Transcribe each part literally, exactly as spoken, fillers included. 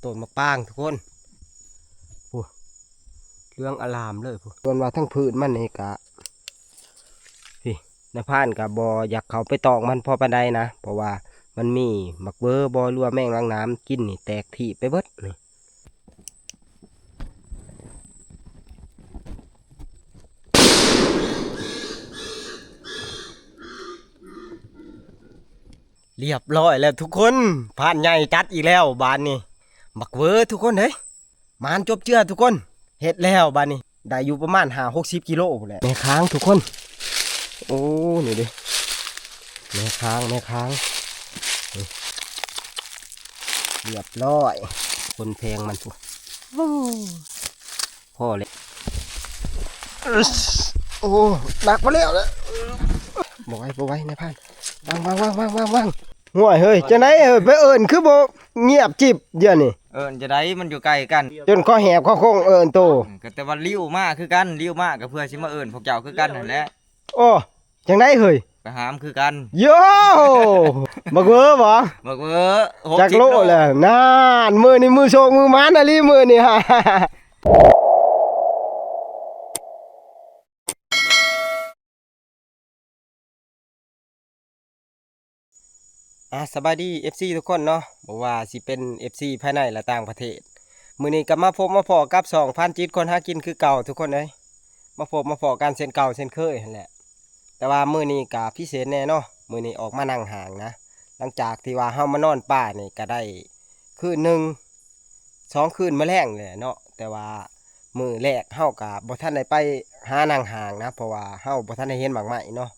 ต้นมะปรางทุกคน พุ้น เหลืองอลามเลยพุ้น ส่วนว่าทั้งพื้นมันนี่กะ พี่ นายพรานกะบ่อยากเข้าไปตอกมันพอปานใดนะ เพราะว่ามันมีหมากเบอบ่หรือว่าแมงลักน้ำกินนี่แตกถีบไปเบิดนี่ เรียบร้อยแล้วทุกคน พรานใหญ่จัดอีกแล้วบาดนี้ บักเวอทุกคนเฮ้ย หมานจบเจือทุกคน เฮ็ดแล้วบาดนี้ ได้อยู่ประมาณห้าหกสิบกิโลพู้นแหละ แม่ค้างทุกคน โอ้ นี่เด้ แม่ค้าง แม่ค้าง นี่ เรียบร้อย คนแพงมันพุ้น โอ้ พอเลย โอ้ หนักมาแล้วนะ บ่ไหว บ่ไหว นายพราน วาง วาง วาง วาง วาง วาง ห่วย เฮ้ย จังได๋ เฮ้ย ไปเอิ้นคือบ่เงียบจิบเดี๋ยวนี้ เอิ้นจังได๋ มันอยู่ใกล้กัน จนคอแหบคอคงเอิ้นโต อืม ก็แต่ว่าลิ้วมาคือกัน ลิ้วมาก็เพื่อสิมาเอิ้นพวกเจ้าคือกันนั่นแหละ โอ้ จังได๋ เฮ้ย ไปหามคือกัน โย่ บักเวอบ่ บักเวอ จักโล หกสิบโล แล้ว นั่น มื้อนี้มื้อโชคมื้อหมานอีหลีมื้อนี้ อ่ะ สบายดี เอฟซี ทุกคนเนาะ บ่ว่าสิเป็น เอฟซี ภายในและต่างประเทศ มื้อนี้ก็มาพบมาพ้อกับช่องพรานจิตคนหากินคือเก่าทุกคนเอ้ย มาพบมาพ้อกันเช่นเก่าเช่นเคยหั้นแหละ แต่ว่ามื้อนี้ก็พิเศษแน่เนาะ มื้อนี้ออกมานั่งห้างนะ หลังจากที่ว่าเฮามานอนป่านี่ก็ได้คืนหนึ่ง สองคืนมื้อแลงแหละเนาะ แต่ว่ามื้อแรกเฮาก็บ่ทันได้ไปหานั่งห้างนะ เพราะว่าเฮาบ่ทันได้เห็นหมากไม้เนาะ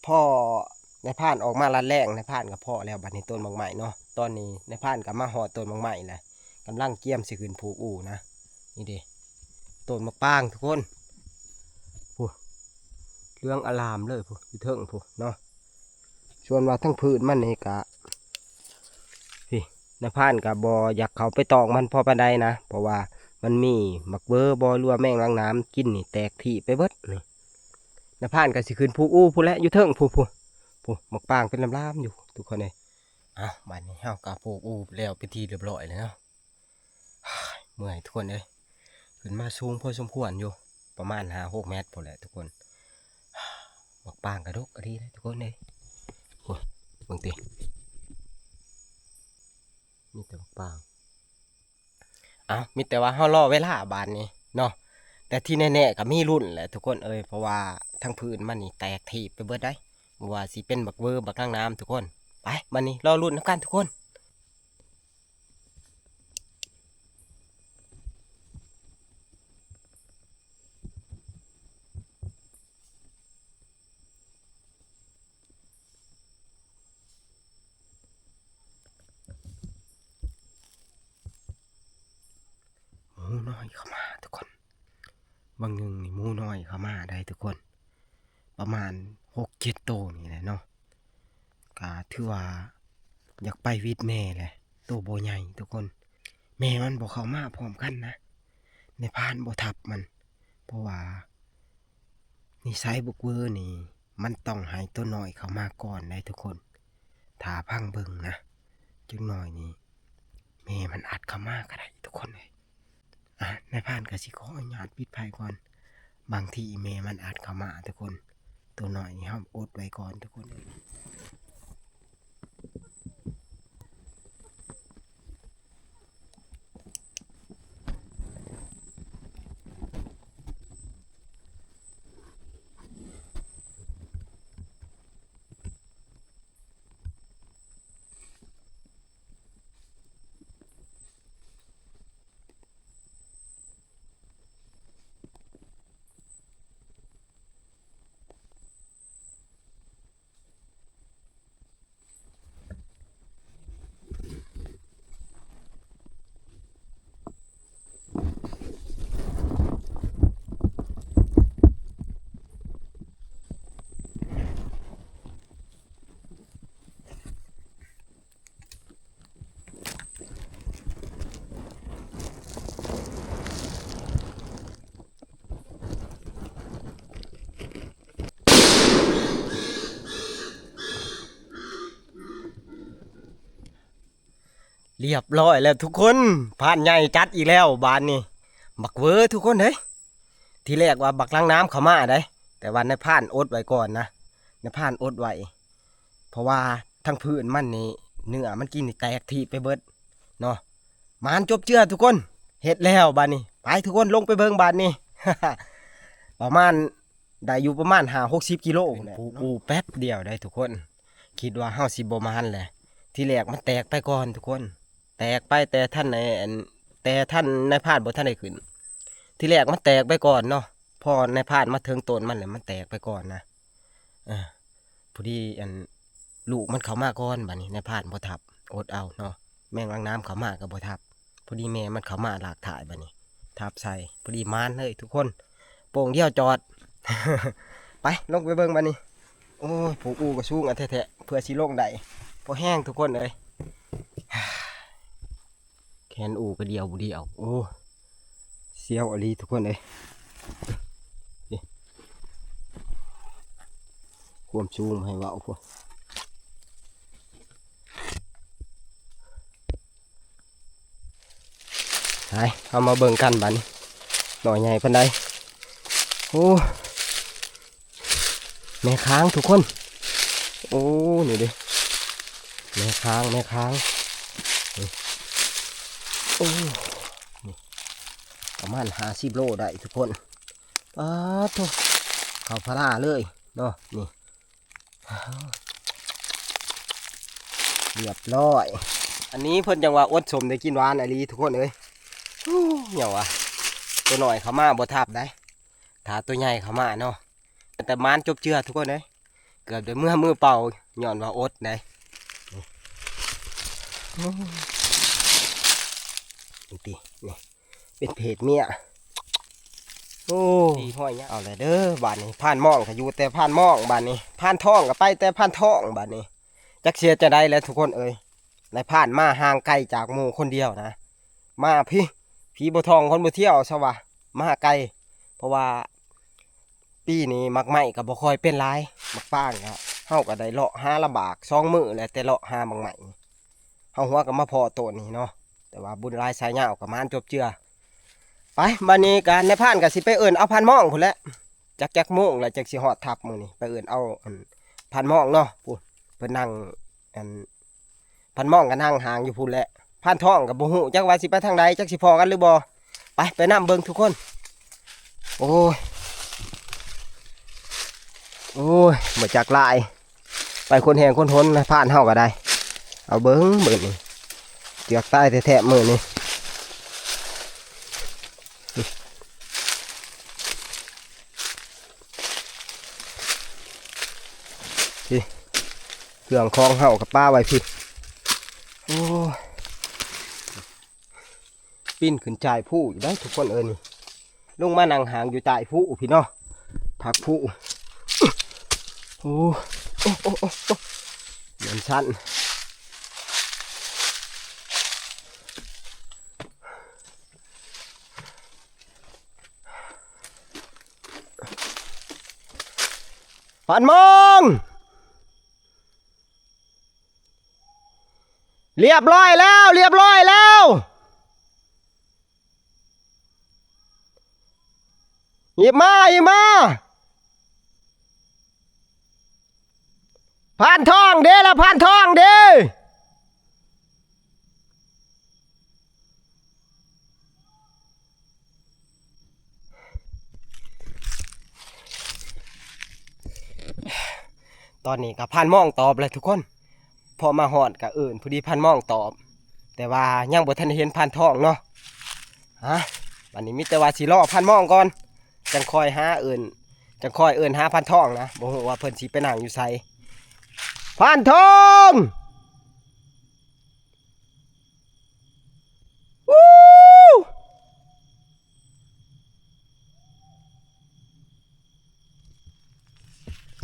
พ้อนายพรานออกมาลัดแลง นายพรานก็พ้อแล้ว บัดนี้ต้นหมากไม้เนาะ ตอนนี้นายพรานก็มาฮอดต้นหมากไม้แล้ว กำลังเกียมสิขึ้นผูกอู่นะ นี่เด้ ต้นมะปรางทุกคน พุ้น เหลืองอลามเลยพุ้น อยู่เทิงพุ้นเนาะ ส่วนว่าทั้งพื้นมันนี่กะ พี่ นายพรานก็บ่อยากเข้าไปตอกมันพอปานใดนะ เพราะว่ามันมีหมากเบอบ่หรือว่าแมงลักน้ำกินนี่แตกถีบไปเบิดนี่ นายพรานก็สิขึ้นผูกอู่พุ้นแหละ อยู่เทิงพุ้น พุ้น พุ้น หมากปรางเป็นลามๆอยู่ทุกคนเอ้ย อ่ะ บัดนี้เฮาก็ผูกอู่แล้วเป็นที่เรียบร้อยแล้วเนาะ เมื่อยทุกคนเอ้ย ขึ้นมาสูงพอสมควรอยู่ ประมาณห้าหกเมตรพุ้นแหละทุกคน หมากปรางกะดกอีหลีเด้ทุกคนเอ้ย โอ้ย เบิ่งติ มีแต่หมากปราง เอ้า มีแต่ว่าเฮารอเวลาบาดนี้เนาะ แต่ที่แน่ๆก็มีลุ้นแหละทุกคนเอ้ย เพราะว่าทั้งพื้นมันนี่แตกถีบไปเบิดได้ บ่ว่าสิเป็นบักเวอบักนางน้ำทุกคน ไป บัดนี้รอลุ้นนำกันทุกคน หมูน้อยเข้ามาทุกคน บางหนึ่งนี่หมูน้อยเข้ามาได้ทุกคน ประมาณหกเจ็ดโตนี่แหละเนาะ ก็ถือว่าอยากไปวิดแม่แหละ โตบ่ใหญ่ทุกคน แม่มันบ่เข้ามาพร้อมกันนะ นายพรานบ่ทับมัน เพราะว่านิสัยบักเวอนี่ มันต้องให้โตน้อยเข้ามาก่อนได้ทุกคน ถ้าฟังเบิ่งนะ จักหน่อยนี่ แม่มันอาจเข้ามาก็ได้ทุกคนเอ้ย อ่ะ นายพรานก็สิขออนุญาตปิดไฟก่อน บางทีแม่มันอาจเข้ามาทุกคน โตน้อยนี่เฮาอดไว้ก่อนทุกคนเอ้ย โ เรียบร้อยแล้วทุกคน พรานใหญ่จัดอีกแล้วบาดนี้ บักเวอทุกคนเฮ้ย ทีแรกว่าบักลังน้ำเข้ามาได้ แต่ว่านายพรานอดไว้ก่อนนะ นายพรานอดไว้ เพราะว่าทั้งพื้นมันนี่ เนื้อมันกินนี่แตกทีไปเบิดเนาะ หมานจบเจือทุกคน เฮ็ดแล้วบาดนี้ ไปทุกคนลงไปเบิ่งบาดนี้ ประมาณ ได้อยู่ประมาณห้าหกสิบกิโล เป็น แหละ ปู เนาะ ปูแป๊บเดียวได้ทุกคน คิดว่าเฮาสิบ่หมานแหละ ทีแรกมันแตกไปก่อนทุกคน แตกไปแต่ท่านในอัน แต่ท่านนายพรานบ่ทันได้ขึ้น ทีแรกมันแตกไปก่อนเนาะ พอนายพรานมาถึงต้นมันแล้วมันแตกไปก่อนนะ เออ พอดีอัน ลูกมันเข้ามาก่อน บัดนี้นายพรานบ่ทับ อดเอาเนาะ แมงลังน้ำเข้ามาก็บ่ทับ พอดีแม่มันเข้ามาลากถ่าย บัดนี้ทับใส่ พอดีหมานเลยทุกคน โป่งเดียวจอด ไปลงไปเบิ่งบัดนี้ โอ้ย ผูกอูก็สูงอันแท้ๆ เพื่อสิลงได้ พอแห้งทุกคนเอ้ย แขนอูก็เดียวบ่เดียว โอ้ เสียวอีหลีทุกคนเอ้ย นี่ ความสูงให้เว้าพุ้น ไป เอามาเบิ่งกันบัดนี้ หน่อใหญ่ปานใด โอ้ แม่ค้างทุกคน โอ้ นี่เด้ แม่ค้าง แม่ค้าง นี่ โอ้ นี่ ประมาณห้าสิบโลได้ทุกคน ป๊าดโธ่ เข้าพาราเลยเนาะ นี่ เรียบร้อย อันนี้เพิ่นจั่งว่าอดสมได้กินหวานอีหลีทุกคนเอ้ย ฮู้ หยังวะ ตัวน้อยเข้ามาบ่ทับได้ ถ้าตัวใหญ่เข้ามาเนาะ แต่หมานจบเจือทุกคนเอ้ย เกือบได้เมือมือเปล่า ย้อนว่าอดได้ นี่ติ นี่ เป็นเพศเมีย โอ้ สี่ห้อยเนี่ย เอาเลยเด้อ บาดนี้ พรานหม่องก็อยู่แต่พรานหม่อง บาดนี้ พรานทองก็ไปแต่พรานทอง บาดนี้ จักเสียจั่งใดแล้วทุกคนเอ้ย นายพรานมาห่างไกลจากหมู่คนเดียวนะ มาพี้ ผีบ่ท่องคนบ่เที่ยวซะวะ มาไกล เพราะว่า ปีนี้หมากไม้ก็บ่ค่อยเป็นหลาย หมากปางก็ เฮาก็ได้เลาะหาลำบากสองมื้อแหละ แต่เลาะหาหมากไม้ เฮาหัวก็มาพ้อโตนี้เนาะ แต่ว่าบุญหลายสายยาวก็หมานจบเจือ ไป บัดนี้ก็นายพรานก็สิไปเอิ้นเอาพรานหม่องพู้นแหละ จักจักโมงแล้วจักสิฮอดทับมื้อนี้ ไปเอิ้นเอา อัน พรานหม่องเนาะ พู้น เพิ่นนั่ง อัน พรานหม่องก็นั่งห่างอยู่พู้นแหละ พรานทองก็บ่ฮู้จักว่าสิไปทางใด จักสิพ้อกันหรือบ่ ไป ไปนำเบิ่งทุกคน โอ้ย โอ้ย บ่จักหลาย ไปคนแฮงคนหนนะ พรานเฮาก็ได้ เอาเบิ่ง เบิ่งนี่ เกือบตายแท้ๆ มื้อนี้ พี้ เครื่องของเฮาก็ปะไว้พี้ โอ้ย ปีนขึ้นจ่ายผู้อยู่ได้ทุกคนเอ้ยนี่ ลงมานั่งหางอยู่จ่ายผู้พี้เนาะ พักผู้ โอ้ โอ้ โอ้ โอ้ โอ้ เหมือนสั้น พรานหม่อง เรียบร้อยแล้ว เรียบร้อยแล้ว หยิบมา หยิบมา พรานทองเด้ละ พรานทองเด้ ตอนนี้ก็พรานหม่องตอบแล้วทุกคน พอมาฮอดก็เอิ้น พอดีพรานหม่องตอบ แต่ว่ายังบ่ทันได้เห็นพรานทองเนาะ ฮะ บัดนี้มีแต่ว่าสิรอพรานหม่องก่อน จั่งค่อยหาเอิ้น จั่งค่อยเอิ้นหาพรานทองนะ บ่ฮู้ว่าเพิ่นสิไปนั่งอยู่ไส พรานทอง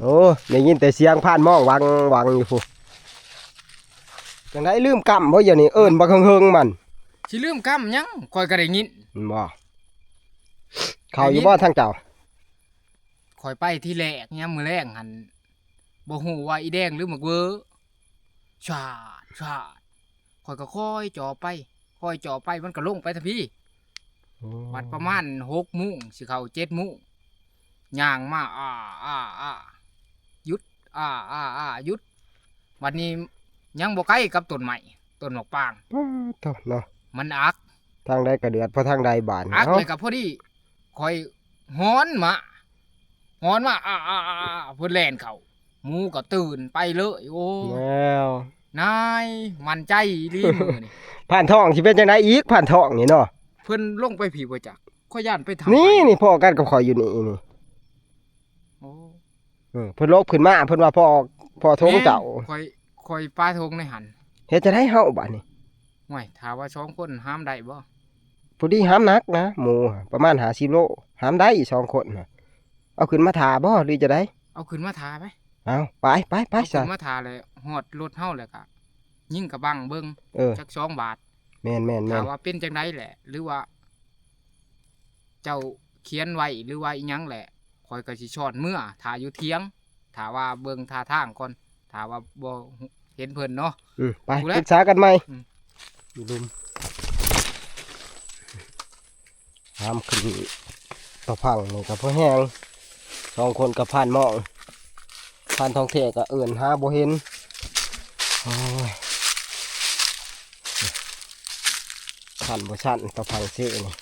โอ้ ได้ยินแต่เสียงพรานหม่องหวังหวังอยู่พุ้น จั่งใด๋ลืมกำบ่ เดี๋ยวนี้เอิ้นบักเฮิงๆ มัน สิลืมกำหยัง ข้อยก็ได้ยิน แม่นบ่ เข้าอยู่บ่ทางเจ้า ข้อยไปทีแรก ยามมื้อแลงหั่น บ่ฮู้ว่าอีแดงหรือหมากเวอ ชาด ชาด ข้อยก็ค่อยจ่อไป ค่อยจ่อไป มันก็ลงไปทันที โอ้ บัดประมาณหกโมง สิเข้าเจ็ดโมง ย่างมา อ้า อ้า อ้า หยุด อ้า อ้า อ้า หยุด บัดนี้ยังบ่ไกลกับต้นไม้ ต้นหมากปาง ป๊าดโธ่เนาะ มันอัก ทางใดก็เดือด เพราะทางใดบาดนี้ อัก เอ้า เลยก็พอดี ข่อยฮ้อนมา ฮ้อนมา อ้า อ้า อ้า อ้า เพิ่นแล่นเข้า หมูก็ตื่นไปเลย โอ้ แล้ว นาย มั่นใจอีหลีมื้อนี้ พานทองสิเป็นจังได๋อีก พานทองนี่เนาะ เพิ่นลงไปพี้บ่จัก ข้อยย้านไปทาง นี่ ไผ นี่พ้อกันกับข่อยอยู่นี่ นี่ โอ้ เออ เพิ่นลบขึ้นมา เพิ่นว่าพ้อ พ้อธงเจ้า แม่น ข่อย ข่อยปาธงในหั่น เฮ็ดจังได๋เฮาบาดนี้ ห่วย ถ้าว่าสองคนหามได้บ่ พอดีหามหนักนะ หมูประมาณห้าสิบโล หามได้สองคนน่ะ เอาขึ้นมาถ่าบ่ หรือจังได๋ เอาขึ้นมาถ่าไป เอา ไป ไป ไป เอาขึ้น ซะ มาถ่าเลย ฮอดรถเฮาแล้วก็ยิงกะบังเบิ่ง เออ จักสองบาท แม่นๆๆ ถ้าว่าเป็นจังได๋แหละ หรือว่า เจ้าเขียนไว้ หรือว่าอิหยังแหละ ข่อยก็สิซ่อนเมือถ่าอยู่เถียง ถ้าว่าเบิ่งท่าทางก่อน ถ้าว่าบ่เห็นเพิ่นเนาะ อืม ไป ผู้ใด ปรึกษากันใหม่ อืม อยู่ลุม หามขึ้นตะพังนี่ก็พอแฮง สองคนกับพานหม่อง พานทองแท้ก็เอิ้นหาบ่เห็น โอ้ย พานบ่ชันตะพังเซนี่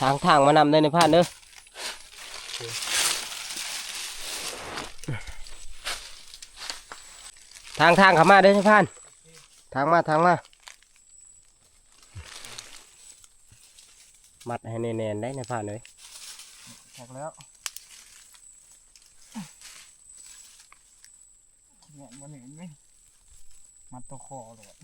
ทาง ทางมานำเด้อนายพานเด้อ ทาง ทางเข้ามาเด้อนายพาน ทางมา ทางมา มัดให้แน่นๆ ได้นายพานเอ้ย จักแล้ว แน่นบ่แน่นเว้ย มัดต่อคอโลด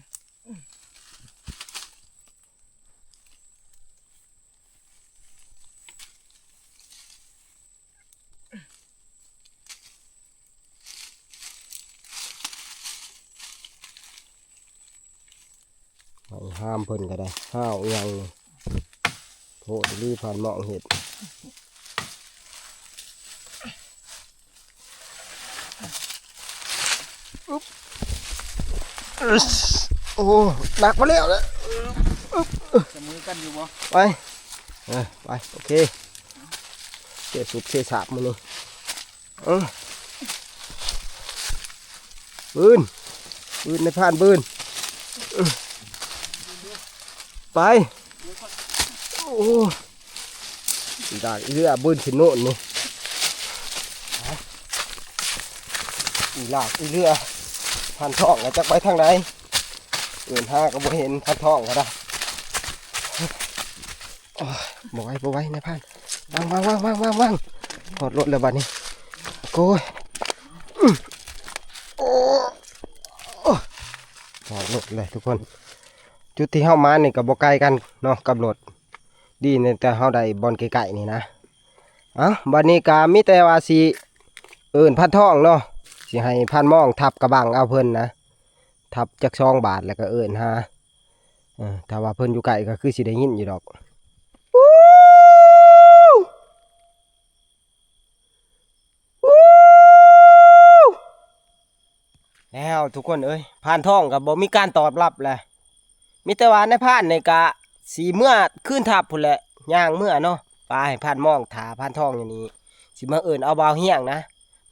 ไอ้ห้ามเพิ่นก็ได้ ห้าวอีหยังนี่ โพดอีหลีพานหม่องเฮ็ด อึ๊บ อึ๊ส โอ้ หนักมาแล้วนะ จับมือกันอยู่บ่ ไป เออ ไป โอเค เทสูบเทสาบมื้อนี้ เออ บืน บืนนายพานบืน เออ ไป โอ้ อีหลากอีเรือบืนขึ้นโน่นนี่ อีหลากอีเรือ พานทองน่ะจักไปทางใด เอิ้นหาก็บ่เห็น พานทองก็ได้ โอ้ย บ่ไหว บ่ไหวนายพาน วาง วาง วาง วาง วาง วาง ถอดรถแล้วบัดนี้ โอ้ย อืม โอ้ โอ้ ถอดรถเลยทุกคน จุดที่เฮามานี่ก็บ่ไกลกันเนาะ กับรถ ดีนี่แต่เฮาได้บ่อนใกล้ๆนี่นะ เอ้า บัดนี้ก็มีแต่ว่าสิเอิ้นพานทองเนาะ สิให้พานหม่องทับกะบังเอาเพิ่นนะ ทับจักสองบาทแล้วก็เอิ้นหา เออ ถ้าว่าเพิ่นอยู่ใกล้ก็คือสิได้ยินอยู่ดอก แล้วทุกคนเอ้ย พานทองก็บ่มีการตอบรับแหละ มีแต่ว่านายพานนี่กะสิเมือคืนทับพู้นแหละ ย่างเมือเนาะ ไปให้พานหม่องถ่าพานทองอยู่นี่ สิมาเอิ้นเอาบ่าวเฮียงนะ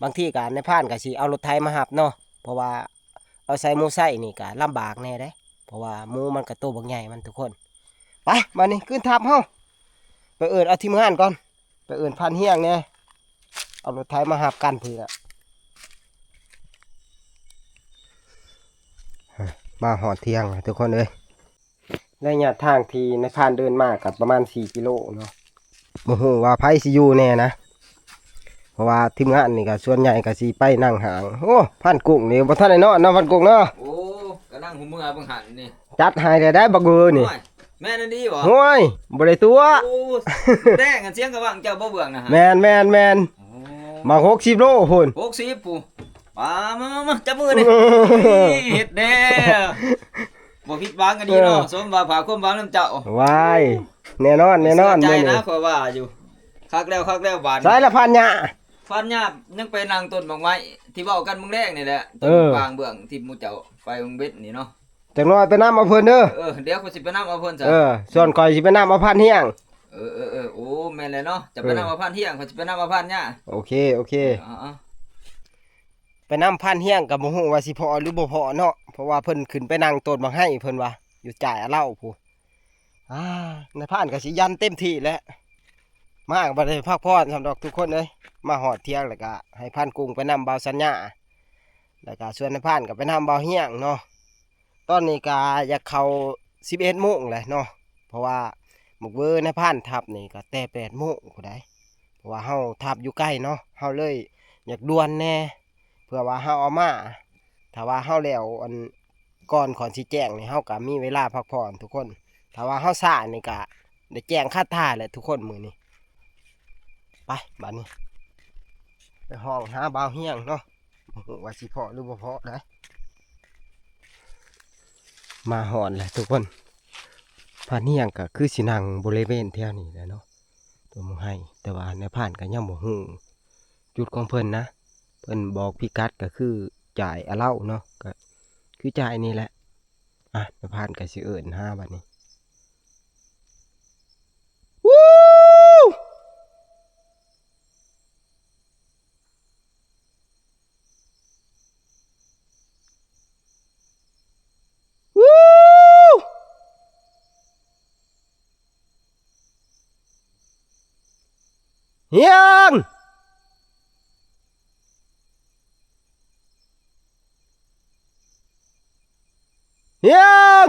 บางทีกะนายพานกะสิเอารถไถมาฮับเนาะ เพราะว่าเอาใส่มอไซค์นี่กะลำบากแน่เด้ เพราะว่าหมูมันกะโตบักใหญ่มันทุกคน ไป บัดนี้คืนทับเฮา ไปเอิ้นเอาทีมงานก่อน ไปเอิ้นพานเฮียงแน่ เอารถไถมาฮับกันพู้นละ มาฮอดเถียงแล้วทุกคนเอ้ย ระยะทางที่นายพานเดินมาก็ประมาณสี่กิโลเนาะ บ่ฮู้ว่าไผสิอยู่แน่นะ เพราะว่าทีมงานนี่ก็ส่วนใหญ่ก็สิไปนั่งห้าง โอ้ พานกุ้งนี่บ่ทันได้นอนเนาะ พานกุ้งเนาะ โอ้ ก็นั่งหัวเมือเบิ่งหั่นนี่ จัดให้ได้ ได้บักเบอร์นี่ โอ้ย แม่นอันนี้บ่ โอ้ย บ่ได้ตั๋ว โอ้ แดงกันเสียงกะบังเจ้าบ่เบิ่งนะฮะ แม่น แม่น แม่น โอ้ บักหกสิบโลพู้น หกสิบพู้น มา มา มา มา จับมือนี่ เฮ็ดแน่ บ่ผิดหวังก็ดีเนาะ เออ สมว่าฝากความหวังนำเจ้า ว้าย แน่นอน แน่นอน เสียใจ มื้อนี้ นะ ข้อยว่าอยู่ คักแล้ว คักแล้วบาดนี้ ใส่ละพานหญ้า พานหญ้ายังไปนั่งต้นบักไม้ ที่เว้ากันมื้อแรกนี่แหละ เออ ต้นบักปางเบื้องที่หมู่เจ้าไปมื้อเว็ดนี่เนาะ จักหน่อยไปนำเอาเพิ่นเด้อ เออ เดี๋ยวข้อยสิไปนำเอาเพิ่นซะ เออ ส่วนข้อยสิไปนำเอาพานเฮียง เออ เออ เออ โอ้ แม่นแล้วเนาะ เจ้าไปนำเอาพานเฮียง ข้อยสิไปนำเอาพานย่า โอเค โอเค เออ เอา เอา ไปนำพานเฮียงก็บ่ฮู้ว่าสิพ้อหรือบ่พ้อเนาะ เพราะว่าเพิ่นขึ้นไปนั่งต้นบักไฮเพิ่นว่า อยู่จ่ายอะเลาพู้น อ่า นายพรานก็สิยันเต็มที่แหละ มาก็บ่ได้พักผ่อนส่ำดอกทุกคนเอ้ย มาฮอดเที่ยงแล้วก็ให้พรานกุ้งไปนำบ่าวสัญญา แล้วก็ส่วนนายพรานก็ไปนำบ่าวเฮียงเนาะ ตอนนี้ก็อยากเข้าสิบเอ็ดโมงแหละเนาะ เพราะว่าบักเวอร์นายพรานทับนี่ก็แต่แปดโมงพู้นใด เพราะว่าเฮาทับอยู่ไกลเนาะ เฮาเลยอยากด่วนแหน่ เพื่อว่าเฮาเอามา ถ้าว่าเฮาแล้วอันก่อนก่อนสิแจ้งนี่ เฮาก็มีเวลาพักผ่อนทุกคน ถ้าว่าเฮาช้านี่ก็ได้แจ้งคาตาแหละทุกคนมื้อนี้ ไป บัดนี้ ไปฮ้องหาบ่าวเฮียงเนาะ บ่ฮู้ว่าสิพ้อหรือบ่พ้อใด มาฮอดแล้วทุกคน พรานเฮียงก็คือสินั่งบริเวณแถวนี้แหละเนาะ ต้นบักไฮ แต่ว่านายพรานก็ยังบ่ฮู้จุดของเพิ่นนะ เพิ่นบอกพิกัดก็คือจ่ายอะเลาเนาะ ก็คือจ่ายนี่แหละ อ่ะ นายพรานก็สิเอิ้นหาบัดนี้ เฮียง เฮียง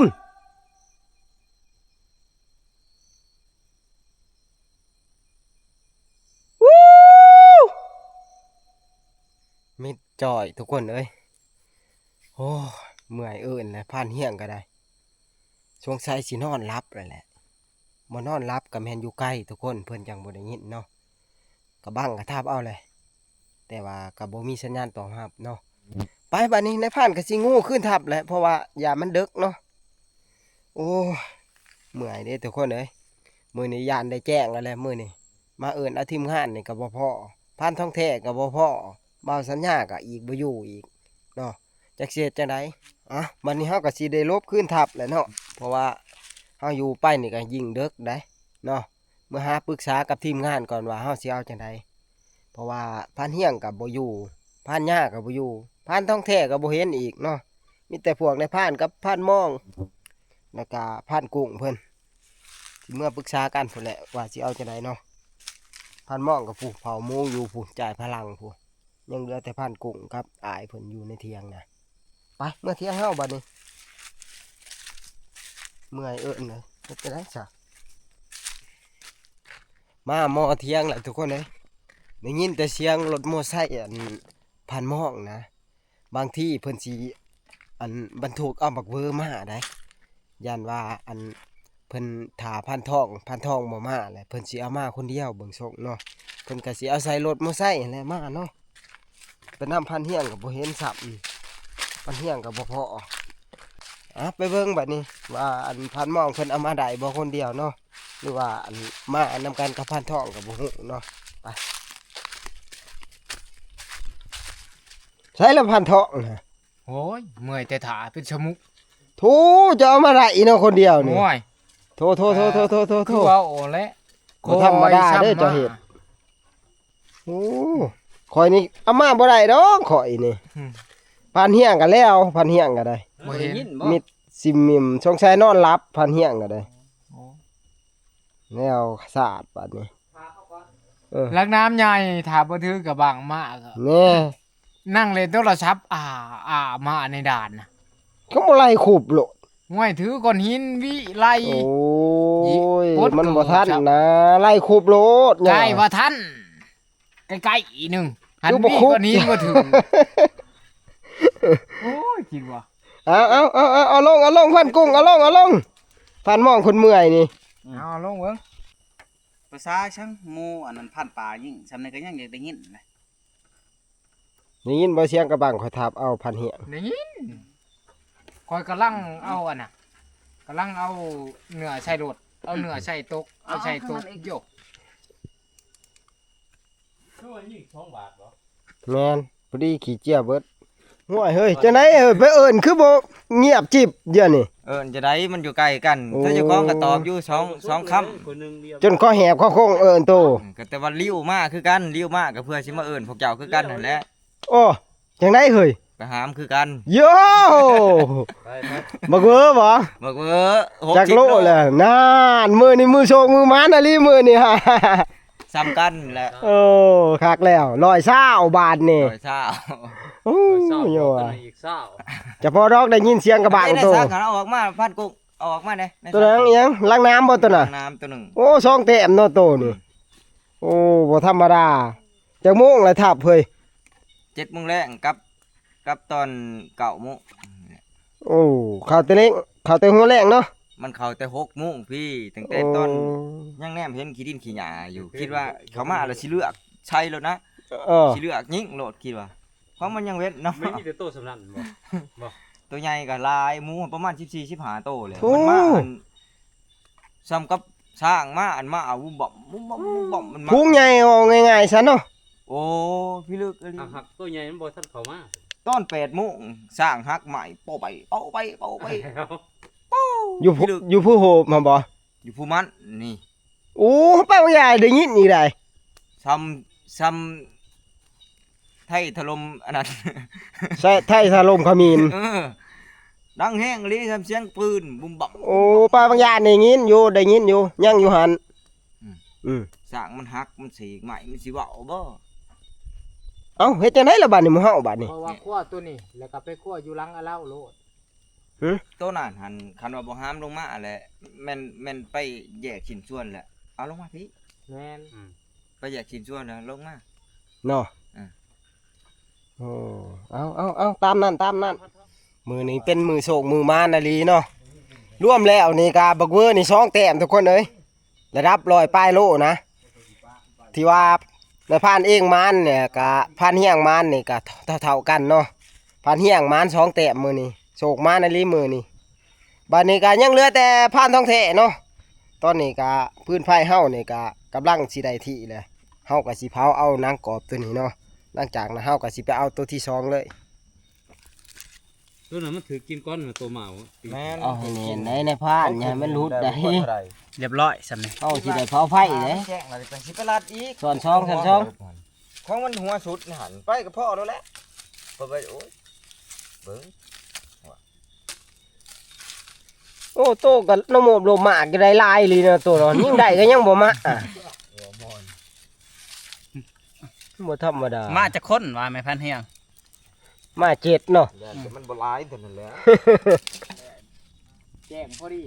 มิดจ่อยทุกคนเอ้ย โอ้ย เมื่อยเอิ้นแล้ว พรานเฮียงก็ได้ สงสัยสินอนหลับแล้วแหละ บ่นอนหลับก็แม่นอยู่ไกลทุกคน เพิ่นจั่งบ่ได้ยินเนาะ กะบังกะทับเอาเลย แต่ว่าก็บ่มีสัญญาณตอบรับเนาะ ไปบัดนี้นายพรานก็สิงูคืนทับแหละ เพราะว่าย่านมันดึกเนาะ โอ้ย เมื่อยเด้ทุกคนเอ้ย มื้อนี้ย่านได้แจ้งแล้วแหละมื้อนี้ มาเอิ้นเอาทีมงานนี่ก็บ่พ้อ พรานทองแท้ก็บ่พ้อ บ่าวสัญญาก็อีกบ่อยู่อีกเนาะ จักสิเฮ็ดจั่งใด อ่ะ บัดนี้เฮาก็สิได้หลบคืนทับแหละเนาะ เพราะว่าเฮาอยู่ไปนี่ก็ยิ่งดึกได้เนาะ เมื่อหาปรึกษากับทีมงานก่อนว่าเฮาสิเอาจั่งใด เพราะว่าพรานเฮียงก็บ่อยู่ พรานย่าก็บ่อยู่ พรานทองแท้ก็บ่เห็นอีกเนาะ มีแต่พวกนายพรานกับพรานมอง แล้วก็พรานกุ้งเพิ่น สิเมื่อปรึกษากันพู้นแหละว่าสิเอาจั่งใดเนาะ พรานมองก็พู้นเผาหมูอยู่พู้น จ่ายพลังพู้น ยังเหลือแต่พรานกุ้งกับอ้ายเพิ่นอยู่ในเถียงนะ ไป เมื่อเถียงเฮาบัดนี้ เมื่อยเอิ้นเลย เฮ็ดจั่งใดซะ มาฮอดเถียงแล้วทุกคนเอ้ย ได้ยินแต่เสียงรถมอไซค์อันพรานมองนะ บางทีเพิ่นสิอันบรรทุกเอาบักเวอร์มาได้ ย่านว่าอันเพิ่นถ่าพรานทอง พรานทองบ่มาแหละ เพิ่นสิเอามาคนเดียวเบิ่งทรงเนาะ เพิ่นก็สิเอาใส่รถมอไซค์หั้นแหละมาเนาะ ไปนำพรานเฮียงก็บ่เห็นซ้ำ พรานเฮียงก็บ่พ้อ อ่ะ ไปเบิ่งบัดนี้ ว่าอันพรานมองเพิ่นเอามาได้บ่คนเดียวเนาะ หรือว่าอันมานำกันกับพรานทองก็บ่ฮู้เนาะ ไป ใส่ละพรานทองนะ โอ้ย เมื่อยแต่ถ่าเป็นสมุก โธ่ จะเอามาได้อีกเนาะคนเดียวนี่ โอ้ย โธ่ โธ่ โธ่ โธ่ โธ่ โธ่ คือเว้าโอ้แหละ บ่ธรรมดาเด้อ คอยซ้ำมา เจ้าเฮ็ด โอ้ ข้อยนี่เอามาบ่ได้ดอกข้อยนี่ อืม พรานเฮียงก็แล้ว พรานเฮียงก็ได้ บ่เห็น มิดซิมมิม สงสัยนอนหลับ พรานเฮียงก็ได้ โอ้ แนวสาดบัดนี้ เออ หลักน้ำใหญ่ ถ้าบ่ถือกระบังมาก็ แน่ นั่งเล่นโทรศัพท์ อ่า อ่า มาในด่านนะ ก็บ่ไล่คุบโลด ห้วย ถือก้อนหินวิไล โอ้ย ปด มันบ่ทันนะ ไล่คุบโลด ใกล้ว่าทัน ใกล้ๆอีกหนึ่ง หัน คือบ่ มี คุบ ก้อนหินบ่ถือ โอ้ย คิดว่า เอา เอา เอา เอา เอาลง เอาลง พรานกุ้ง เอาลง เอาลง พรานมองคนเมื่อยนี่ เอาลงเบิ่ง ภาษาช่างหมู่อันนั้นพรานป่ายิ่ง ส่ำนี้ก็ยังอยากได้ยินนะ ได้ยินบ่เสียงกระบังข้อยทับเอาพรานเฮียง ได้ยิน ข้อยกำลังเอาอันน่ะ กำลังเอาเนื้อใส่รถ เอาเนื้อใส่ตก เอาใส่ตก เอา โยก คือว่ายี่สิบสองบาทบ่ แม่น พอดีขี้เจียเบิด ห่วยเฮ้ย จังได๋เฮ้ย ไปเอิ้นคือบ่เงียบจิบเดี๋ยวนี้ เอิ้นจะได้มันอยู่ใกล้กัน โอ้ ถ้าเจ้าของก็ตอบอยู่สอง สองคำ คนหนึ่งเดียว จนคอแหบคอคงเอิ้นโต อืม ก็แต่ว่าลิ้วมาคือกัน ลิ้วมาก็เพื่อสิมาเอิ้นพวกเจ้าคือกันนั่นแหละ โอ้ จังได๋เฮ้ย ไปหามคือกัน โย่ ไป ไป บักเวอร์บ่ บักเวอร์ หกสิบ จักโล โล แล้ว นั่น มื้อนี้มื้อโชคมื้อหมานอีหลีมื้อนี้ ฮะ ส่ำกันแหละ โอ้ คักแล้ว ร้อยซาวบาทนี่ ร้อยซาว โอ้ ร้อยซาว โย่ บวกกันอีกซาว จะพอดอกได้ยินเสียงกระบะ เอ้ย โต ได้ซาวกัน เอาออกมา พันกุ้ง เอาออกมาแหน่ ใน ตัวนั้น ซาว อิหยัง ลังน้ำบ่ตัวน่ะ ลังน้ำตัวหนึ่ง โอ้ สองแต้มเนาะโตนี่ อืม โอ้ บ่ธรรมดา จักโมงละทับเฮ้ย เจ็ดโมงแลงกับ กับตอนเก้าโมง โอ้ เข้าแต่แลง เข้าแต่หัวแลงเนาะ มันเข้าแต่หกโมงพี่ ตั้งแต่ตอน โอ้ ยังแนมเห็นขี้ดินขี้หญ้าอยู่ คิดว่าเข้ามาแล้วสิเลือกใส่โลดนะ เออ สิเลือกยิงโลด คิดว่า เพราะมันยังเว้นเนาะ ไม่มีแต่โตสำนันบ่ บ่ ตัวใหญ่ก็หลาย หมูประมาณสิบสี่ สิบห้าโตเลย โอ้ มันมาอัน ส่ำกับช้างมา อันมาเอาบุ้มบ่อม บุ้มบ่อม บุ้มบ่อม มันมา ฝูงใหญ่ เอาง่ายๆซะเนาะ โอ้ พี่ลึกอีหลี อ่ะ หักตัวใหญ่มันบ่ทันเข้ามา ตอนแปดโมง ช้างหักไม้ เป้าไป เป้าไป เป้าไป เป้า อยู่ผู้ พี่ลึก อยู่ผู้โฮมหั่นบ่ อยู่ผู้มันนี่ โอ้ ไปบางอย่างได้ยินอีกได้ ซ้ำ ซ้ำ ไทยถล่มอันนั้น ใช่ ไทยถล่มเขมร เออ ดังแฮงอีหลี ซ้ำเสียงปืน บุ้มบั่ม โอ้ ไปบางอย่างได้ยินอยู่ ได้ยินอยู่ ยังอยู่หั่น อืม อืม ช้างมันหัก มันสีกไม้ มันสิเว้าบ่ เอ้า เฮ็ดจังได๋ล่ะบัดนี้ หมู่เฮาบัดนี้ เพราะว่าครัวตัวนี้ แล้วก็ไปครัวอยู่หลังอะเล้าโลด หึ โตนั่นหั่น คันว่าบ่หามลงมาแหละ แม่น แม่นไปแยกชิ้นส่วนแหละ เอาลงมาพี่ แม่น อืม ไปแยกชิ้นส่วนแล้วลงมา เนาะ อ่า โอ้ เอา เอา เอา ตามนั้น ตามนั้น มื้อนี้เป็นมื้อโชคมื้อหมานอีหลีเนาะ รวมแล้วนี่ก็บักเวอร์นี่สองแต้มทุกคนเอ้ย ระดับร้อยปลายโลนะ ที่ว่านายพรานเองหมานเนี่ยกับพรานเฮียงหมานนี่ก็เท่าๆกันเนาะ พรานเฮียงหมานสองแต้มมื้อนี้ โชคหมานอีหลีมื้อนี้ บัดนี้ก็ยังเหลือแต่พรานทองแท้เนาะ ตอนนี้ก็ฟืนไฟเฮานี่ก็กำลังสิได้ที่แล้ว เฮาก็สิเผาเอาหนังกรอบตัวนี้เนาะ หลังจากนั้นเฮาก็สิไปเอาตัวที่สองเลย ตัวนั้นมันถือกินก้อนน่ะ ตัวเมาอะ แม่น เอาให้แน่นได้นายพราน อย่าให้มันหลุดได้ เรียบร้อยส่ำนี่ เฮาสิได้เผาไฟเด้ แจ้งแล้วจังสิไปรัดอีก ส่วนสอง ส่วนสอง ของมันหัวสุดนี่หั่น ไปก็พอแล้วแหละ พอไป โอ้ย เบิ่ง โอ้ โตกับน้ำโมบลมมากก็ได้หลายอีหลีเนาะ โตเนาะ ยิ่งได้ก็ยังบ่มา อ่ะ บ่ธรรมดา มาจักคนวะแม่พรานเฮียง มาเจ็ดเนาะ ย่านแต่มันบ่หลายเท่านั้นแหละ แจ้งพอดี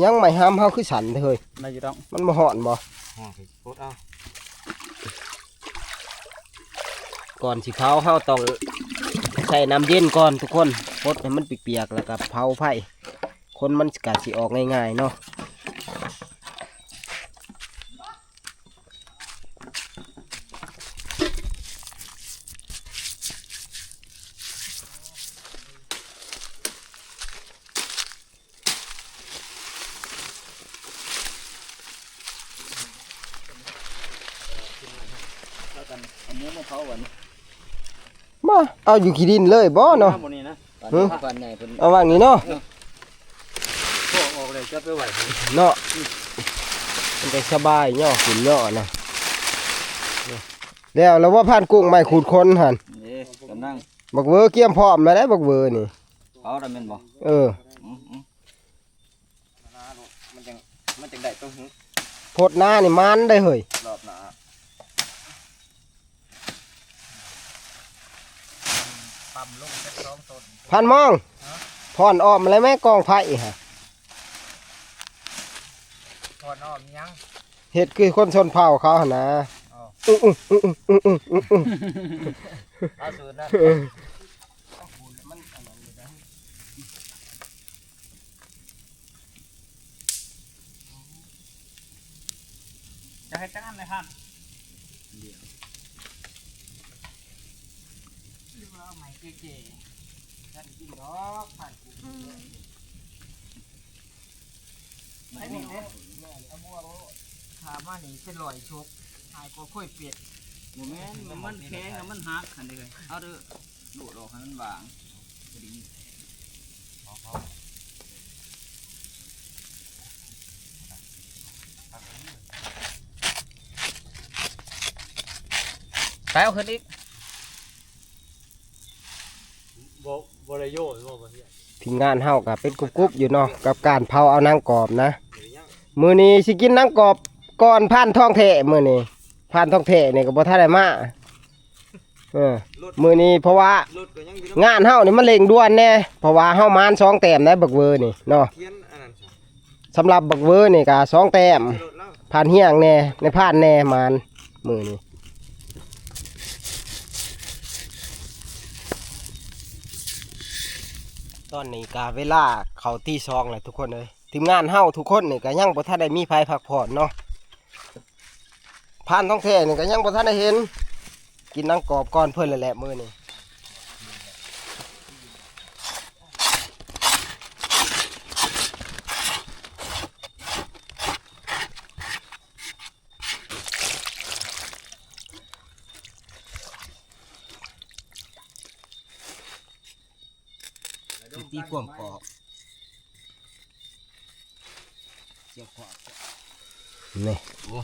ยังไม่ห้ามเฮาคือสั่นเถอะเฮ้ย ได้อยู่ดอก มันบ่ฮ้อนบ่ ฮ้อนสิปดเอา ก่อนสิเผาเฮาต้องใส่น้ำเย็นก่อนทุกคน ปดให้มันเปียกๆ แล้วก็เผาไฟ คนมันก็สิออกง่ายๆเนาะ เอาหมูมาเผาก่อน มา เอาอยู่ขี้ดินเลยบ่เนาะ เอาหมดนี่นะ หึ ก่อนใหญ่เพิ่น เอาวางนี่เนาะ เออ พวกออกเลยจะไปไหว เนาะ มันจะสบายเนาะ ขึ้นเนาะนะ แล้ว แล้วว่าพรานกุ้งไม่ขูดคนหั่น นี่กำลัง บักเวอร์เกียมพร้อมแล้วได้บักเวอร์นี่ เอาได้แม่นบ่ เออ อืมอืม มันจัง มันจังได้ตัวหึ พดหน้านี่มันได้เฮ้ย รอบหน้า ปั๊มลงจักสองต้น พันมอง ฮะ ผ่อนออมอะไรไหมกองไฟฮะ ผ่อนออมยัง เฮ็ดคือคนชนเผ่าเขาหั่นนะ อ๋อ อื้ออื้ออื้ออื้ออื้ออื้ออื้อ เอาสูตรนะ เออ จะให้จังอันเลยท่าน เดี๋ยว หรือว่าเอาไม้เก๋ๆ ท่านกินดอกผ่านกู อืม ไอ้นี่เนี่ย เอาบ่วงโลด ขามานี่เป็นรอยชก หายก็ค่อยเปลี่ยน บ่แม่น มันแข็งแล้วมันหักหั่นเด้ เอาเด้อ โลดออกให้มันบาง พอดี ไปเอาขึ้นอีก บ่ บ่ได้โยนบ่ บ่เฮ็ด ทีมงานเฮาก็เป็นกรุบๆอยู่เนาะ กับการเผาเอาหนังกรอบนะ มื้อนี้สิกินหนังกรอบก่อนพานทองแท้ มื้อนี้พานทองแท้นี่ก็บ่ทันได้มา เออ มื้อนี้เพราะว่ารถก็ยังอยู่นำ งานเฮานี่มันเร่งด่วนแน่ เพราะว่าเฮาหมานสองแต้มได้บักเวอร์นี่เนาะ เขียนอันนั้นซะ สำหรับบักเวอร์นี่ก็สองแต้ม ใส่รถแล้ว พานเฮียงแน่ ในพานแน่หมาน มื้อนี้ ตอนนี้ก็เวลาเข้าตีสองแล้วทุกคนเอ้ย ทีมงานเฮาทุกคนนี่ก็ยังบ่ทันได้มีไผพักผ่อนเนาะ พานทองแท้นี่ก็ยังบ่ทันได้เห็น กินหนังกรอบก่อนเพิ่นแล้วแหละมื้อนี้ ตีความกรอบ เสียงขวา นี่ โอ้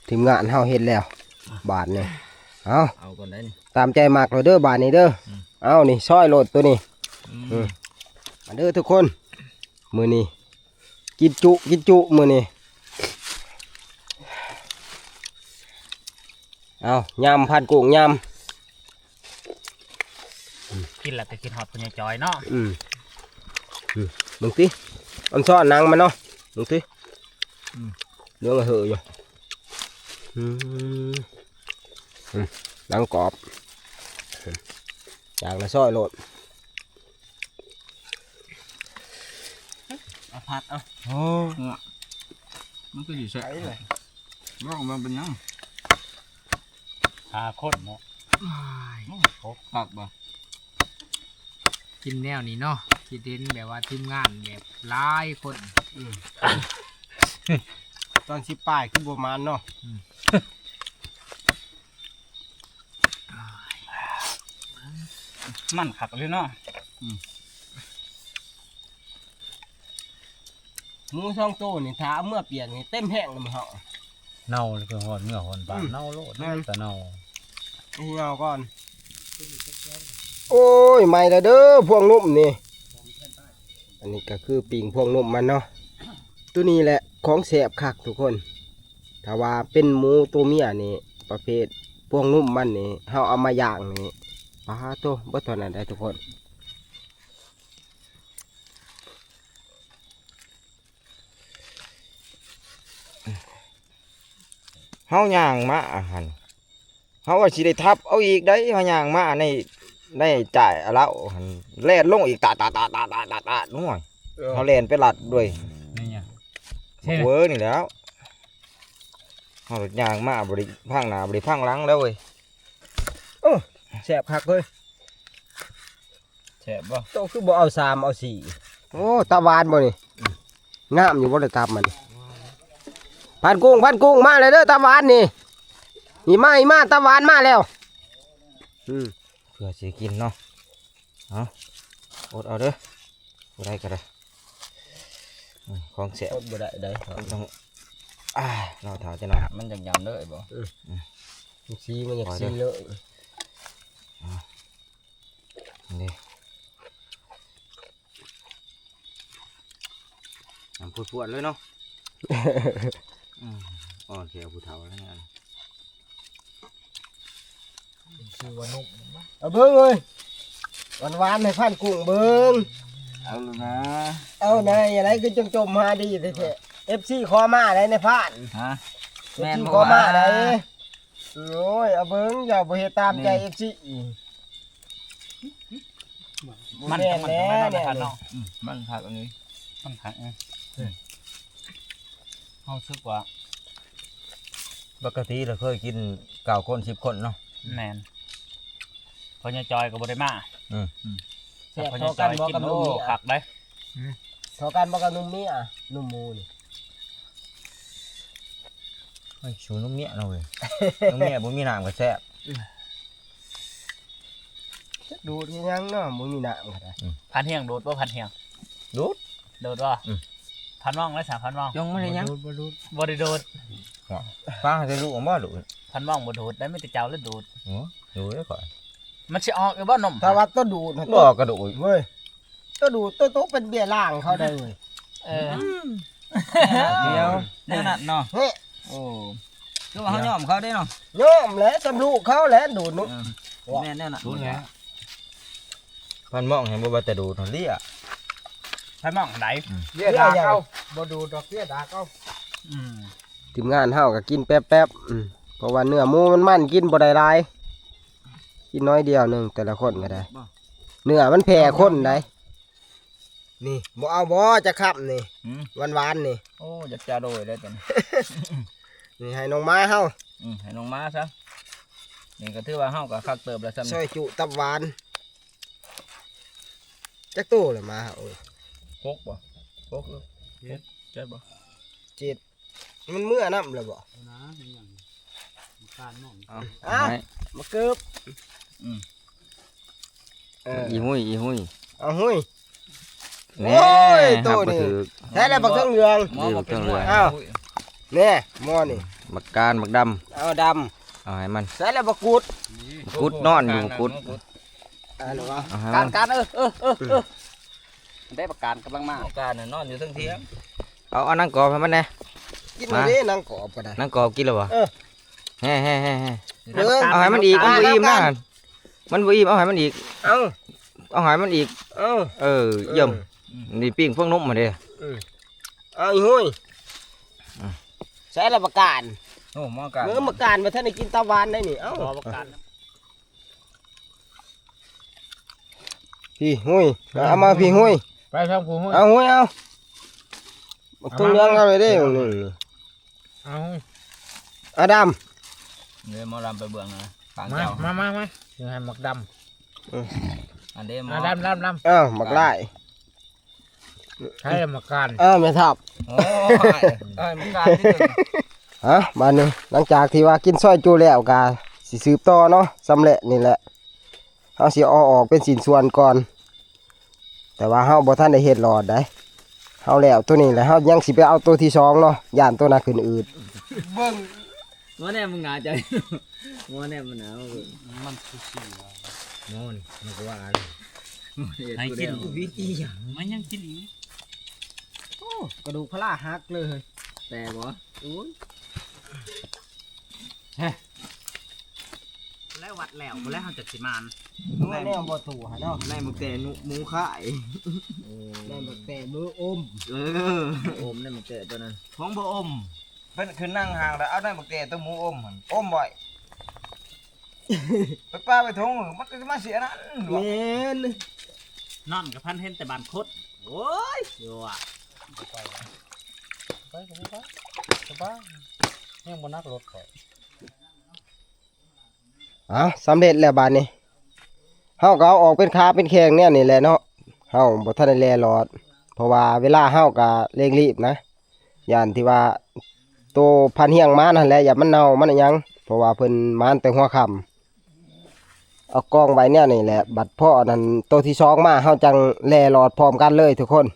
ทีมงานเฮาเฮ็ดแล้ว บาดนี่ เอา เอาก่อนได้นี่ ตามใจมักเลยเด้อบาดนี้เด้อ อืม เอานี่ซอยโลดตัวนี้ อืม อืม มาเด้อทุกคน มื้อนี้ กินจุ กินจุ มื้อนี้ เอา ยำ พานกุ้ง ยำ กินแล้วก็คิดฮอดพ่อใหญ่จอยเนาะ อืม อืม มึงติ อันซ้อนหนังมันเนาะ มึงติ อืม เหลืองอะเหอะอยู่ อืม อืม หนังกรอบ อยากละซอยโลด เอาผัดเอา โอ้ เนี่ย มันก็สิแซ่บ ไอ้เลย ว่ามันเป็นหยัง หาคนเนาะ อ้าย โอ้ ผักบ่ กินแนวนี้เนาะ คิดเห็นแบบว่าทีมงานแบบหลายคน อืม ตอนสิบปลายคือบ่มานเนาะ อืม มันคักเลยเนาะ อืม หมูสองโตนี่ ถ้าเอาเมือเปียกนี่ เต็มแฮงเลยเฮา เน่าเลย คือฮอดเมือฮอดบ้าน อืม เน่าโลด แม่น แต่เน่า เอาก่อน โอ้ย ใหม่แล้วเด้อ พวงนุ่มนี่ อันนี้ก็คือปิ้งพวงนุ่มมันเนาะ ตัวนี้แหละของแซ่บคักทุกคน ถ้าว่าเป็นหมูตัวเมียนี่ ประเภทพวงนุ่มมันนี่ เฮาเอามาย่างนี่ ปาโต บ่เท่านั้นได้ทุกคน เฮาย่างมาหั่น เฮาว่าสิได้ทับเอาอีกได้ เฮาย่างมาใน ในจ่ายเอาแล้วหั่น แล่นลงอีก ตาด ตาด ตาด ตาด ตาด ตาด โอ้ย เออ เฮาแล่นไปลัดด้วย นี่ไง บักเวอร์นี่แหล้ว เฮาย่างมาบ่ได้พังหน้า บ่ได้พังหลังแล้วเว้ย โอ้ แซ่บคักเลย แซ่บบ่ โตคือบ่เอาสามเอาสี่ โอ้ ตาหวานบ่นี่ งามอยู่บ่ได้ตับมัน พานกุ้ง พานกุ้ง มาแล้วเด้อ ตาหวานนี่ นี่มา นี่มา ตาหวานมาแล้ว อืม เพื่อสิกินเนาะ เอา อดเอาเด้อ บ่ได้ก็ได้ อืม ของแซ่บ อดบ่ได้เด้อ มันต้อง อ่า รอถ่าจักหน่อย มันจังยำเด้อไอ้บ่ อืม อืม มันสีมันอยากสีเลย อ่า นี่ น้ำพวดๆเลยเนาะ อืม อ่อนแถวผู้เฒ่าแล้วเนี่ย ชื่อว่านุ่ม เอาเบิ่งเอ้ย หวานๆ ให้พานกุ้งเบิ่ง เอาเลยนะ เอานายอะไรก็จงจมหาดีแท้ๆ เอฟซี ขอมาได้ในพาน ฮะ เอฟซี แม่นบ่ ขอมาได้ วะ โอ้ย เอาเบิ่ง อย่าบ่เฮ็ดตามใจ นี่ เอฟซี มัน แม่น มัน แล้ว มัน เนี่ย เนาะ อืม มันผักอันนี้ มันผัก อืม อืม เฮารู้สึกว่า ปกติเราเคยกินเก้าคน สิบคนเนาะ แม่น พ่อใหญ่จอยก็บ่ได้มา อืม อืม แซ่บ พ่อใหญ่จอย เท่ากันบ่ กิน กับ โอ้ นมเมีย คักได้ อืม เท่ากันบ่กับนมเมีย นมหมูนี่ เฮ้ย สูนมเมียเนาะเว้ย นมเมียบ่มีน้ำก็แซ่บ ดูดยังเนาะบ่มีน้ำก็ได้ พันเฮียงโดดบ่ พันเฮียง โดด โดดบ่ อืม พันมองเลยสามพันมอง จงมาเลยยัง บ่ดูด บ่ได้โดด ฟังให้ลูกบ่ดูด พันมองบ่โดดได้ มีแต่เจ้าแล้วโดด โอ้ ดูดแล้วก่อน มันสิออกอยู่บ่นม ถ้าว่าตัวดูดนะ บ่กระโดดเว้ย ตัวดูดตัวตกเป็นเบี้ยล่างเขาได้เว้ย เออ เดี๋ยว แนวนั้นเนาะ เฮ้ย โอ้ คือว่าเขายอมเขาได้เนาะ ยอมแหละ สำลูกเขาแหละ ดูดเนาะ เออ แม่นแนวนั้น ดูดแล้ว พันมองเห็นบ่ว่าแต่ดูดเนาะ เลี้ย พันมองไหน อืม เลี้ยดากเอา บ่ดูดดอก เลี้ยดากเอา อืม ทีมงานเฮาก็กินแป๊บๆ อืม เพราะว่าเนื้อหมูมันมัน กินบ่ได้หลาย กินน้อยเดียวหนึ่ง แต่ละคนก็ได้ บ่ เนื้อมันแผ่ข้นได้ นี่ บ่เอาบ่ จะขับนี่ อืม หวานๆ นี่ โอ้ อยากจะโดยได้ตัวนี้ นี่ให้น้องหมาเฮา อืม ให้น้องหมาซะ นี่ก็ถือว่าเฮาก็คักเติบแล้วซ้ำ ซอยจุตับหวาน จักโตเลยหมาเฮา โอ้ย หกบ่ หก เออ เจ็ด เจ็ดบ่ เจ็ด มันเมื่อนำเลยบ่ นะ มันยัง มันการนอน เอา อ่ะ ให้ มาเกิบ อืม เออ อีหุย อีหุย เอาหุย แน่ โอ้ย โตนี่ หักบ่ถืก ใช่แล้วบักเทิงเหลือง หมอบอกเป็นหมอ อ้าว แน่ หมอนี่ บักการ บักดำ เอาดำ เอาให้มัน ใช่แล้วบักกุด บักกุดนอนอยู่ บักกุด อ่า หรือว่า เอาให้ กา มัน ร กา ร เออ เออ เออ เออ ได้บักการกำลังมา บักการน่ะนอนอยู่เทิงเถียง เอา เอาหนังกรอบให้มันแน่ กิน มา เลยหนังกรอบก็ได้ หนังกรอบกินแล้วบ่ เออ แฮ่ๆๆๆ เบิ่ง เอาให้มันอีก มันบ่อิ่มนะ มันบ่อิ่ม เอาให้มันอีก เอา เอาให้มันอีก เอา เออ เยี่ยม เออ นี่ปิ้งพวกนมมาเด้ อืม เอาอีหุย อืม ใส่ละบักการ โอ้ หมอการ เมื่อบักการมาท่านได้กินตาหวานได้นี่ เอ้า หมอบักการ พี่หุย เอามาพี่หุย ไปทางผู้หุย เอาหุยเอา เอามา บักเทิงเหลืองเอาเลยเด้ เอา นี่ เอา อาดำ เดี๋ยวหมอดำไปเบิ่งนะ ปาง มา เจ้า มา มา มา เดี๋ยวให้หมากดำ อืม อันเด้หมอ อ่า ดำ ดำ ดำ เอ้าหมากไล่ ให้หมากการ เออ แม่ทัพ โอ้ย เอ้ย หมากการที่หนึ่ง ฮะ บาดนี้ หลังจากที่ว่ากินซอยจูแล้วก็สิสืบต่อเนาะ สำเร็จนี่แหละ เฮาสิเอาออกเป็นชิ้นส่วนก่อน แต่ว่าเฮาบ่ทันได้เฮ็ดหลอดได้ เฮาแล้วตัวนี้แล้ว เฮายังสิไปเอาตัวที่สองเนาะ ย่านตัวนั้นขึ้นอืด เบิ่ง ว่าแน่มึงหนาใจ ว่าแน่มึงหนาว มันคือสิวะ นอน มันก็ว่า ให้กิน วิธีอย่าง มันยังกินอีก โอ้ กระดูกพะล่าหักเลย แต่บ่ โอ้ย แล้ววัดแล้ว บ่แล้วเฮาจักสิมาน นวดแนวบ่ถูกหาเนาะ ได้หมากแต่หนู หมูขาย ได้หมากแต่มืออม เออ อมได้หมากแต่ตัวนั้น ของบ่อม เพิ่นขึ้นนั่งห่างแล้ว เอาได้หมากแต่ตัวหมูอมหั่น อมบ่อย ไปปาไปทง มันก็มาเสียนั่น แม่น นอนกับพันเห็นแต่บ้านคด โอ้ย อยู่อ่ะ ไปก็บ่ไป สบาย ยังบ่หนักรถข่อย อ่ะ สำเร็จแล้วบาดนี้ เฮาก็เอาออกเป็นขาเป็นแข้งแนวนี้แหละเนาะ เฮาบ่ทันได้แล่หลอด เพราะว่าเวลาเฮาก็เร่งรีบนะ ย่านที่ว่าโตพันเฮียงมานั่นแหละ อย่ามันเน่ามันหยัง เพราะว่าเพิ่นมานแต่หัวค่ำ เอากองไว้แนวนี้แหละ บัดพออันนั้นโตที่สองมา เฮาจังแล่หลอดพร้อมกันเลยทุกคน